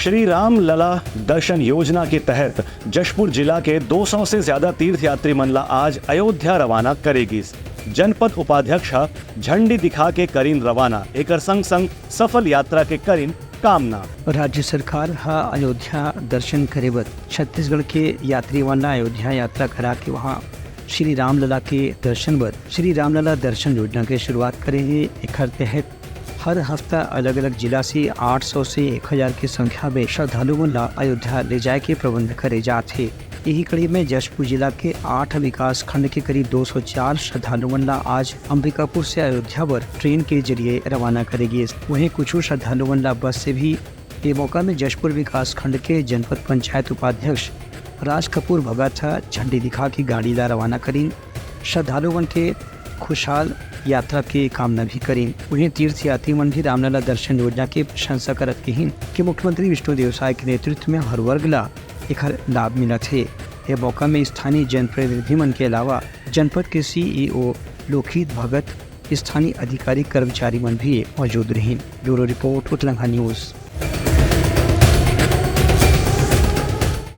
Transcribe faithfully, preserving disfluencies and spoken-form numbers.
श्री राम लला दर्शन योजना के तहत जशपुर जिला के दो सौ से ज्यादा तीर्थयात्री मन ला आज अयोध्या रवाना करे गिस। जनपद उपाध्यक्ष ह झंडी दिखा के करिन रवाना, एकर संग संग सफल यात्रा के करिन कामना। राज्य सरकार ह अयोध्या दर्शन करे बर छत्तीसगढ़ के यात्री मन ला अयोध्या यात्रा करा के वहां श्री रामलला के दर्शन बर श्री रामलला दर्शन योजना के शुरुआत करे हे। एखर तहत हर हफ्ता अलग-अलग जिला से आठ सौ से एक हज़ार के संख्या में श्रद्धालु मन ला अयोध्या ले जाए के प्रबंध करे जात हे। यही कड़ी में जशपुर जिला के आठ विकास खंड के करीब दो सौ चार श्रद्धालु मन ला आज अंबिकापुर से अयोध्या बर ट्रेन के जरिए रवाना करे गिस। वहीं कुछ श्रद्धालु मन ला बस से भी। ये मौका में जशपुर विकास खंड के जनपद पंचायत उपाध्यक्ष राज कपूर भगत ह झंडी दिखा के गाड़ी ला रवाना करिन। श्रद्धालु मन के खुशहाल यात्रा के कामना भी करिन। उहें, तीर्थयात्री मन भी रामलला दर्शन योजना के प्रशंसा करत कहिन कि मुख्यमंत्री विष्णुदेव साय के नेतृत्व में हर वर्ग ला एखर लाभ मिलत हे। ये मौका में स्थानीय जनप्रतिनिधि मन के अलावा जनपद के सीईओ लोकहित भगत, स्थानीय अधिकारी, कर्मचारी मन भी मौजूद रहिन। ब्यूरो रिपोर्ट, उतलंगा न्यूज।